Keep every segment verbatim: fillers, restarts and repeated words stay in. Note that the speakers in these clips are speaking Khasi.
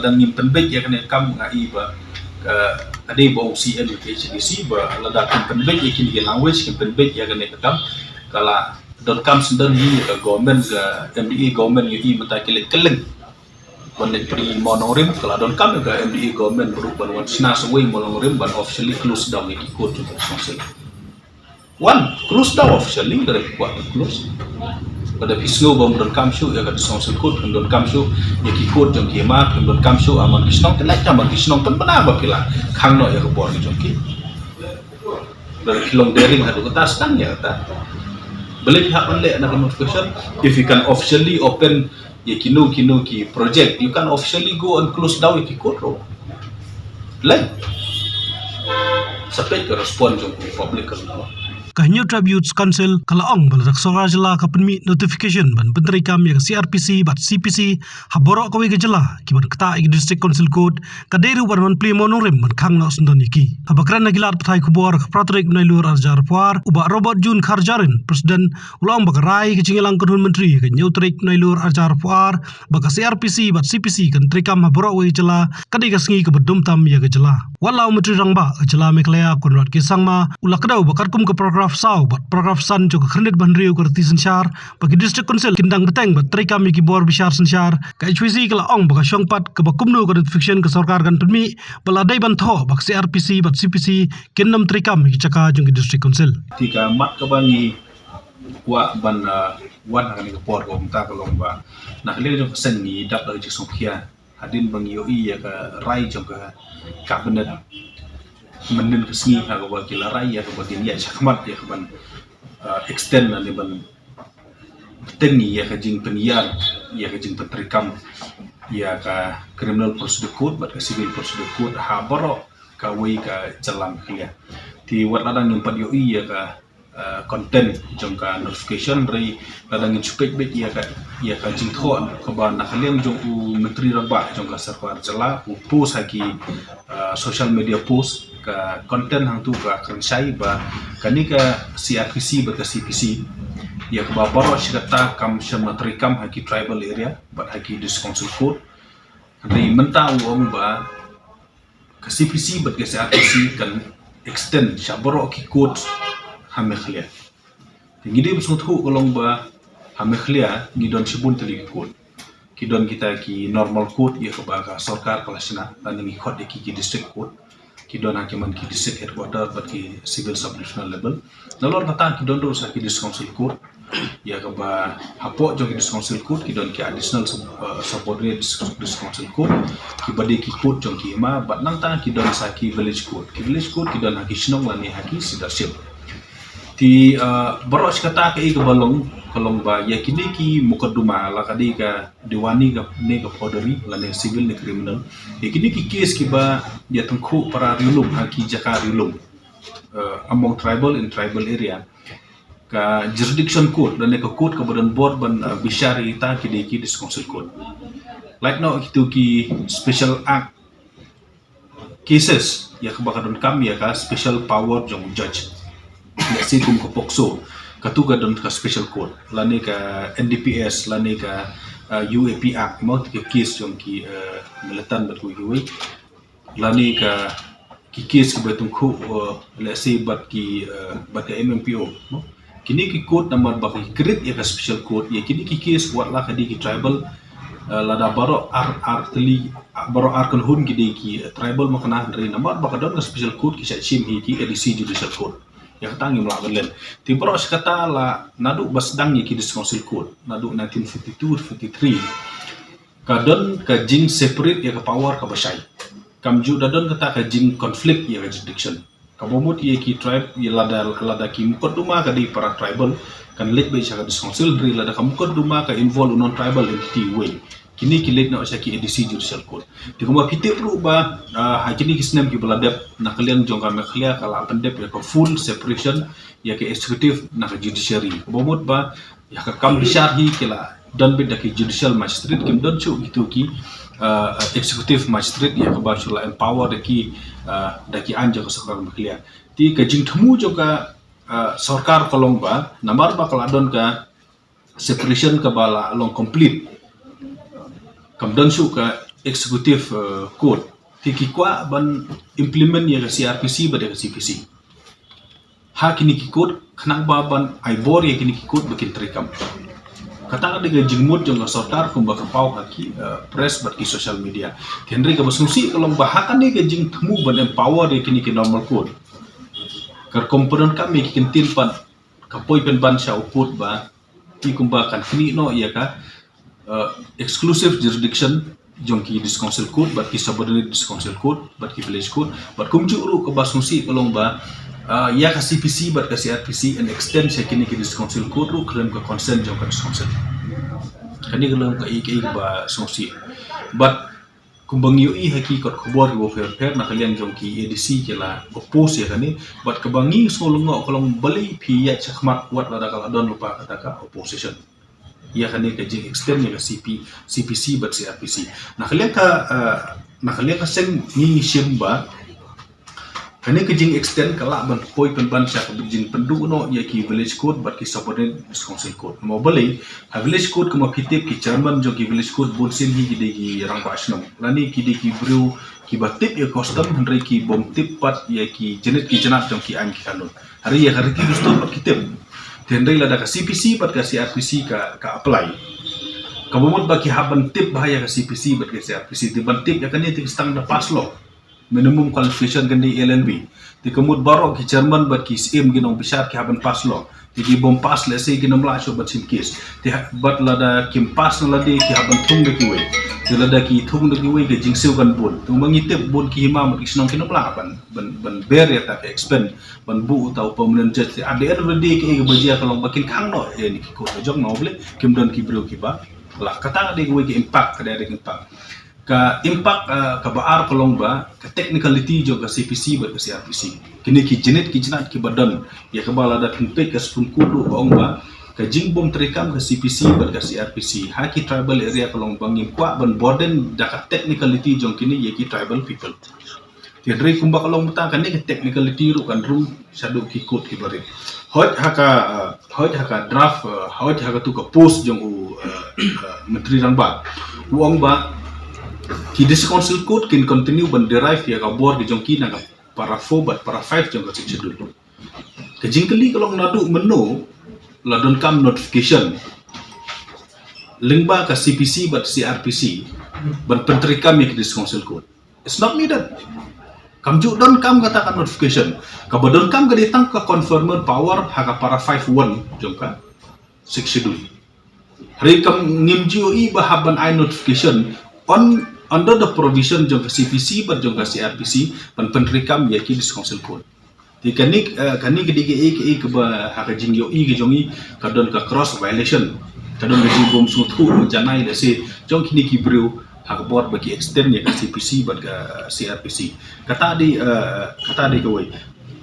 Tang ngim pynbeit ïa kane ka kam, nga i ba ka, ka dei ba u C M ka H A D C ba lada kim pynbeit ïa kine ki language, kim pynbeit ïa kane ka kam, ka la donkam sngewdon hi ïa ka government, ka M D A government, ïa i mynta ki leit kylleng ban leit pyrshah mo nongrim, ka la donkam ïa ka M D A government ruh ban wan shna sa wei mo nongrim ban officially close down ïa ki court jong ka council. Wan close down officially, ka dei kwah close. Lada phi sngew ba ym donkam shuh ïa ka District Council Court, ym donkam shuh ïa ki court jong ki hima, ym donkam shuh ha man ki shnong, te leit ha man ki shnong, pynbna ba phi la khang noh ïa ka bor jong ki. Lada phi long daring haduh katta, sdang ïa kata. Balei phi hap ban leh na ka notification? If you can officially open ïa kino kino ki project, you can officially go and close down ïa ki court ruh. Leh. Sa peit ka respond jong ka public ka long. Ka Hynñiewtrep Youth Council ka la ong ba lada ka sorkar jylla ka pynmih notification ban pyntreikam ïa ka C R P C bad C P C ha baroh kawei ka jylla, ki ban ktah ïa ka District Council Court, ka dei ruh ban wan plie mo nongrim ban khang noh sngewdon ïa ki. Haba kren ha ki lad pathai khubor ha ka phra tarik Nailur arhajar arphew ar, u Bah Robert June Kharjarin, President, u la ong ba ka rai ka jingïalang kynhun myntri ha ka hynñiew tarik Nailur arhajar arphew ar ba ka C R P C bad C P C kan treikam ha baroh kawei ka jylla, ka dei ka sngi kaba dum tam ïa ka jylla. Wat la u Myntri Rangbah ka jylla Meghalaya Conrad K Sangma u la kdew ba katkum ka paragraph saw bad paragraph san jong ka khyrnit ba hynriew ka riti synshar ba ki District Council kin dang bteng ban treikam ïa ki bor bishar synshar, ka H Y C ka la ong ba ka shong pat kaba kumno ka notification ka sorkar kan pynmih, ba la dei ban thoh ba ka C R P C bad C P C kin nym treikam ha ki jaka jong ki District Council. Te ka mat kaba ngi kwah ban, ah, wan ha kane ka por kaba mynta ka long ba na ka liang jong ka seng ngi dap da ka jingsngewkhia hadien ba ngi ïohi ïa ka rai jong ka Cabinet mynnin ka sngi ha kaba ki la rai ïa kaba kin ïaid shakhmat ïa kaban, ah, extend lane ban bteng ïa ka jingpynïar, ïa ka jingpyntreikam ïa ka Criminal Procedure Code bad ka Civil Procedure Code ha baroh kawei ka jylla Meghalaya. Te wat lada ngim pat ïohi ïa ka, ah, content jong ka notification, hynrei lada ngin shu peit beit ïa ka, ïa ka jingthoh kaba na ka liang jong u Myntri Rangbah jong ka sorkar jylla u post ha ki, ah, social media post, ka content hangto ka kren shai ba kane ka C R P C bad ka C P C ïa kaba baroh shi katta kam shym la treikam ha ki tribal area bad ha ki District Council Court. Hynrei mynta u ong ba ka C P C bad ka C R P C kan extend sha baroh ki court ha Meghalaya. Te ngi dei ban sngewthuh ka long ba ha Meghalaya ngi don shibun tylli ki court. Ki don kita ki normal court ïa kaba ka sorkar ka la shna, lane ngi khot ïa ki ki district court. Ki don ha ki man ki district headquarter bad ki civil sub-divisional level. Nalor kata ki don ruh sa ki District Council Court. Ïa kaba hapoh jong ki District Council Court ki don ki additional sub-, uh, subordinate District, District Council Court. Kiba dei ki court jong ki hima, bad nangta ki don sa ki village court. Ki village court ki don ha ki shnong lane ha ki sirdarship. Te, uh, baroh shi katta kaei kaba long, ka long ba ïa kine ki mukotduma, la ka dei ka Diwani ka ne ka Fauji lane civil ne criminal. Ïa kine ki case kiba ïa tyngkhuh para riewlum ha ki jaka riewlum, uh, among tribal, in tribal area, ka jurisdiction court lane ka court kaba don bor ban, uh, bishar ïa kita ki dei ki District Council Court. Lait noh kito ki special act cases ïa kaba ka donkam ïa ka special power jong judge. Let's say kum ka POCSO, katu ka don ka special court, lane ka N D P S, lane ka, uh, U A P Act, mo, ka case jong ki, uh, militant bad kiwei kiwei. Lane ka ki case kiba tyngkhuh, uh, let's say bad ki, uh, bad ka M M P O, no? Kine ki court namar ba ki create ïa ka special court ïa kine ki case, wat la ka dei ki tribal, uh, lada baroh ar, ar tylli, baroh ar kynhun ki dei ki, uh, tribal, ma kane hynrei namar ba ka don ka special court ki shah shim hi ki A D C Judicial Court. Ïa kata ngim lah ban len. Te baroh shi katta la naduh ba sdang ïa ki District Council Court naduh nineteen fifty-two fifty-three. Ka don ka jing separate ïa ka power kaba shai. Kam ju da don kata ka jing conflict ïa ka jurisdiction. Kaba mut ïa ki tribe, ïa lada, lada ki mukotduma ka dei para tribal, kan leit beit sha ka District Council, hynrei lada ka mukotduma ka involve u non tribal entity uwei, kine ki leit noh sha ki A D C Judicial Court. Te kumba phi tip ruh ba, ah, ha kine ki snem kiba la dep, na ka liang jong ka Meghalaya ka la pyndep ïa ka full separation ïa ka executive na ka judiciary. Kaba mut ba ïa ka kam bishar hi ki la don beit da ki judicial magistrate, kim don shuh kito ki, uh, executive magistrate ïa kaba shu la empower da ki, uh, da ki aiñ jong ka sorkar Meghalaya. Te ka jingthmu jong ka, uh, sorkar ka long ba namar ba ka la don ka separation kaba la long complete, kam don shuh ka Executive uh, Court, te ki kwah ban implement ïa ka C R P C bad ïa ka C P C ha kine ki court, khnang ba ban ai bor ïa kine ki court ba kin treikam. Kata ka dei ka jingmut jong ka sorkar kumba ka paw ha ki uh, press bad ki social media. Hynrei kaba sngewsih ka long ba ha kane ka jingthmu ban empower ïa kine ki normal court, ka rukom pyndonkam ïa ki kyntien pat ka poi pynban sha u court ba ki kumba kan knieh noh ïa ka uh, exclusive jurisdiction jong ki District Council Court bad ki subordinate District Council Court bad ki village court, bad kumjuh ruh kaba sngewsih ka long ba uh, ïa ka C P C bad ka C R P C yn extend sha kine ki District Council Court ruh khlem ka consent jong ka District Council. Kane ka long ka ïa ka ïa kaba sngewsih. Bad kumba ngi ïohi ha ki kot khubor kiba pher pher, na ka liang jong ki A D C ki la oppose ïa kane, bad kaba ngi sngew lyngngoh ka long balei phi ïaid shakhmat wat lada ka la don lypa kata ka opposition ïa kane ka jing extend ïa ka C P, C P C bad C R P C. Na ka liang ka uh, na ka liang ka seng ngi shim ba kane ka jing extend ka lah ban poi pynban sha ka jingpynduh noh ïa ki village court bad ki subordinate District Council Court. Mo balei? Ha village court kumba phi tip ki chairman jong ki village court bun sien hi ki dei ki rangbah shnong lane ki dei ki briew kiba tip ïa custom, hynrei ki bym tip pat ïa ki jait ki jnat jong ki aiñ ki kanun. Hynrei ïa ka riti dustur pat ki tip. Te hynrei lada ka C P C bad ka C R P C ka, ka apply, kaba mut ba ki hap ban tip bha ïa ka C P C bad ka C R P C, te ban tip ïa kane te ki sdang da pass law. Minimum qualification kan dei L L B. Te ka mut baroh ki chairman bad ki syiem ki nongbishar ki hap ban pass law. Te ki bym pass lehse kin ym lah shuh ban shim case. Te ha-, bad lada kim pass na lade ki hap ban thung da kiwei. Te lada ki thung da kiwei ka jingsiew kan bun. Te ma ngi tip bun ki hima bad ki shnong kin ym lah ban, ban, ban bear ïa kata ka expense ban buh uta u permanent judge. Te at the end of the day kaei kaba jia ka long ba kin khang noh ïa kine ki court ka jong, namar balei? Kim don ki briew kiba lah. Kata ka dei kawei ka impact, ka direct impact. Ka impact uh, kaba ar ka long ba ka technicality jong ka C P C bad ka C R P C. Kine ki jait ki jnat kiba don, ïa kaba lada phin peit ka Supreme Court ruh ka ong ba ka jingbym treikam ka C P C bad ka C R P C ha ki tribal area ka long ba ngim kwah ban burden da ka technicality jong kine ïa ki tribal people. Te hynrei kumba ka long mynta kane ka technicality ruh kan rung shaduh ki court kiba rit. Hooid ha ka uh, hooid ha ka draft uh, hooid ha katu ka post jong u uh, uh, Myntri Rangbah, u ong ba ki District Council Court kin continue ban derive ïa ka bor ki jong ki na ka para four bad para five jong ka Sixth Schedule. Ka jingkylli ka long naduh mynno la donkam notification lyngba ka C P C bad C R P C ban pyntreikam ïa ki District Council Court? It's not needed. Kam ju donkam kata ka notification. Kaba donkam ka dei tang ka conferment power ha ka para five one jong ka Sixth Schedule. Hynrei kam, ngim ju ïohi ba hap ban ai notification on, under the provision jong ka C P C bad jong ka C R P C ban pyntreikam ïa ki District Council Court. Te kane uh, kane ka dei kaei kaei kaba ha ka jingïohi ka jong ngi ka don ka cross violation, ka don ka jingbym sngewthuh janai lehse jong kine ki briew ha ka bor ba ki extend ïa ka C P C bad ka C R P C. Kata dei uh, kata dei kawei.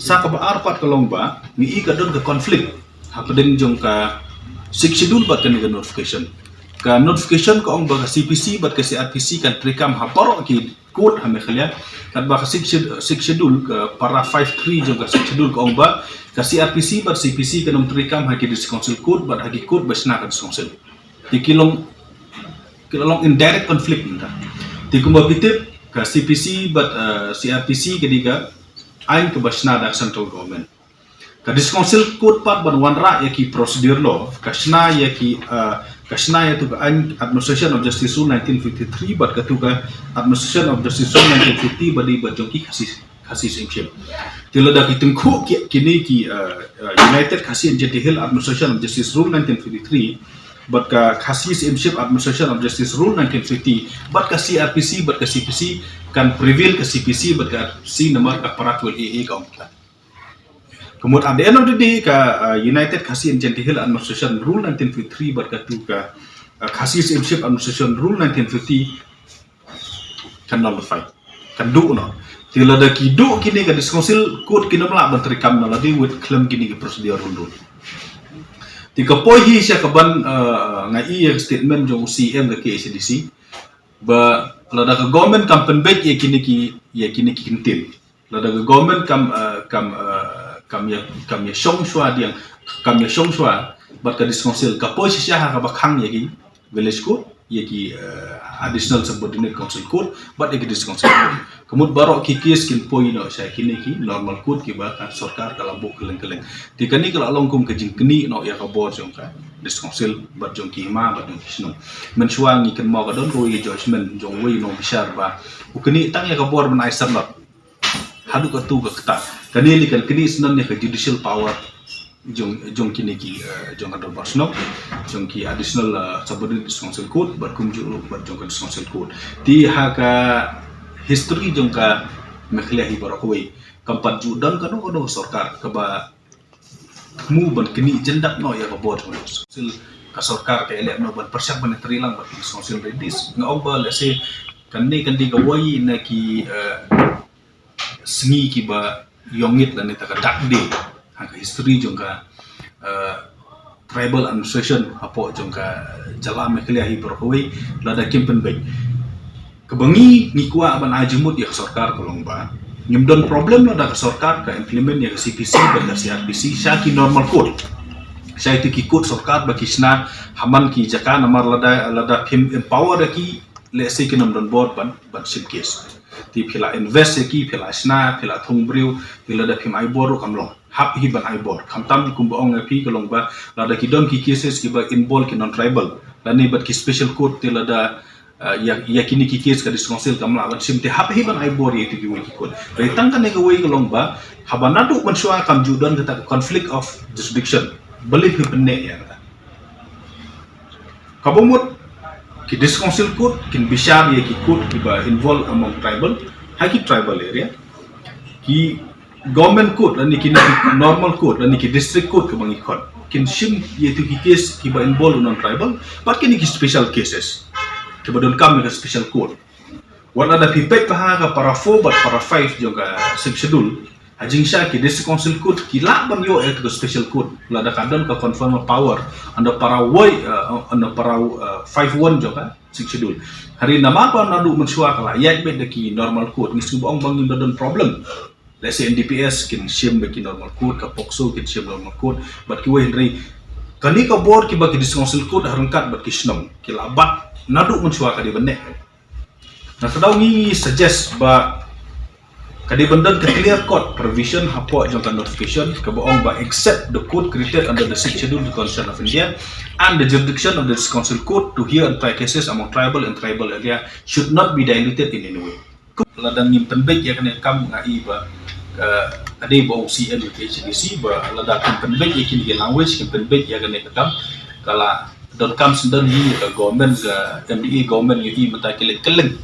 Sa kaba ar pat ka long ba ngi i ka don ka conflict hapdeng jong ka Sixth Schedule bad kane ka notification. Ka notification ka ong ba ka C P C bad ka C R P C kan treikam ha baroh ki court ha Meghalaya. Katba ka Sixth Sched-, Sixth Schedule, ka para five three jong ka Sixth Schedule ka ong ba ka C R P C bad C P C kan ym treikam ha ki District Council Court bad ha ki court ba shna ka District Council. Te ki long, ki long in direct conflict mynta. Te kumba phi tip ka C P C bad uh, C R P C ka dei ka aiñ kaba shna da central government. Ka District Council Court pat ban wanrah ïa ki procedure law ka shna ïa ki uh, ka shna ïa tu ka aiñ Administration of Justice Rule nineteen fifty-three bad katu ka Administration of Justice Rule nineteen fifty ba dei bad jong ki Khasi, Khasi Syiemship. Te lada ki tyngkhuh ki, kine ki uh, uh, United Khasi and Jaintia Hills Administration of Justice Rule nineteen fifty-three bad ka Khasi Syiemship Administration of Justice Rule nineteen fifty bad ka C R P C bad ka C P C, kan prevail ka C P C bad ka C R P C namar ka para twelve A A ka ong ka. Ka mut at the end of the day ka uh, United Khasi and Jaintia Hills Administration Rule nineteen fifty-three bad katu ka uh, Khasi Syiemship Administration Rule nineteen fifty kan nullify, kan duh noh. Te lada ki duh kine ka District Council Court kin ym lah ban treikam na lade wat khlem kine ki procedural rule. Te ka poi hi sha kaban uh, nga i ïa ka statement jong u C M ka K H A D C ba lada ka government kam pynbeit ïa kine ki, ïa kine ki kyntien, lada ka government kam uh, kam uh, kam ïa, kam ïa shong shwa diang, kam ïa shong shwa bad ka District Council, ka poi shisha ha kaba khang ïa ki village court, ïa ki, eh, additional subordinate council court bad ïa ki district council court. Ka mut baroh ki case kin poi noh sha kine ki normal court kiba ka sorkar ka la buh kylleng kylleng. Te kane ka la long kum ka jingknieh noh ïa ka bor jong ka district council bad jong ki hima bad jong ki shnong. Mynshuwa ngi kynmaw ka don kawei ka judgment jong uwei u nongbishar ba u knieh tang ïa ka bor ban ai syrnod. Haduh katto ka kata. Kane lei kan knieh shnong ïa ka judicial power jong, jong kine ki, eh, jong ka dorbar shnong, jong ki additional, eh, subordinate district council court bad kumjuh ruh bad jong ka district council court. Te ha ka history jong ka Meghalaya hi baroh kawei, kam pat ju don kano kano ka sorkar kaba thmu ban knieh jyndap noh ïa ka bor jong ka district council. Ka sorkar ka leh noh ban pyrshang ban trei lang bad ka district council re dis. Nga ong ba lehse kane kan dei kawei na ki, eh, sngi kiba ïongit lane ta ka dark day ha ka history jong ka, eh, tribal administration hapoh jong ka jylla Meghalaya hi baroh kawei, lada kim pynbeit. Kaba ngi, ngi kwah ban ai jingmut ïa ka sorkar ka long ba ngim don problem lada ka sorkar ka implement ïa ka C P C bad ka C R P C sha ki normal court. Sha ïa ki court sorkar ba ki shna ha man ki jaka, namar lada, lada phim empower ïa ki, lehse kin ym don bor ban, ban shim case. Te phi la invest ïa ki, phi la shna, phi la thung briew, te lada phim ai bor ruh kam long. Hap hi ban ai bor. Khamtam kumba ong ïa phi ka long ba lada ki don ki cases kiba involve ki non tribal lane bad ki special court, te lada, eh, ïa, ïa kine ki case ka district council kam lah ban shim, te hap hi ban ai bor ïa kito kiwei ki court. Hynrei tang kane kawei ka long ba haba naduh mynshuwa kam ju don kata ka conflict of jurisdiction. Balei phi pynneh ïa kata? Kaba mut ki district council court kin bishar ïa ki court kiba involve among tribal, ha ki tribal area. Ki government court lane ki normal court lane ki district court kaba ngi khot kin shim ïa kito ki case kiba involve u non tribal bad kine ki special cases kiba donkam ïa ka special court. Wat lada phi peit bha ha ka para four bad para five jong ka Sixth Schedule, ha jingshai ki district council court ki lah ban ïoh ïa ka special court lada ka don ka conferral power under para wei, eh, under para, eh, five one jong ka Sixth Schedule. Hynrei namar ba naduh mynshuwa ka la ïaid beit da ki normal court, ngi sngewbha ong ba ngim da don problem. Let's say N D P S kin shim bad ki normal court, ka POCSO kin shim normal court, bad kiwei, hynrei kane ka bor kiba ki district council court ha ryngkat bad ki shnong ki la bat naduh mynshuwa, ka dei ban neh. Na kata daw ngi suggest ba ka dei ban don ka clear cut provision hapoh jong ka notification kaba ong ba except the court created under the Sixth Schedule of the Constitution of India and the jurisdiction of the District Council Court to hear and try cases among tribal and tribal area should not be diluted in any way. Lada ngim pynbeit ïa kane ka kam, nga i ba, eh, ka dei ba u C M ka H A D C ba lada kim pynbeit ïa kine ki language, kim pynbeit ïa kane ka kam, ka la donkam shen don hi ka government, ka M D A government, ïa i mynta ki leit kylleng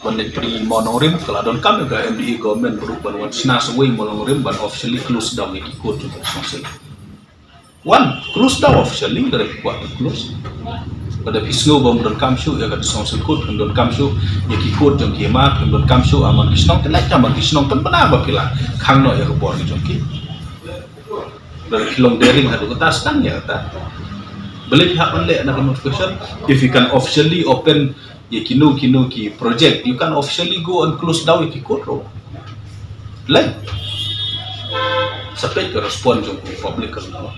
ban leit pynbeit mo nongrim, ka la donkam ka M D A government ruh ban wan shna sa wei mo nongrim ban officially close down ïa ki court jong ka council. Wan close down officially, lada phi kwah ban close. Lada phi sngew ba ym donkam shuh ïa ka district council court, ym donkam shuh ïa ki court jong ki hima, ym donkam shuh amon ki shnong, te leit amon ki shnong, pynbna ba phi la khang noh ïa ka bor jong ki. Lada ki long daring haduh kata, sdang ïa kata. Balei phi hap ban leh na ka notification? If you can officially open ïa kino kino ki project, you can officially go and close down ïa ki court ruh. Leh, sa peit ka respond jong ka public ka long.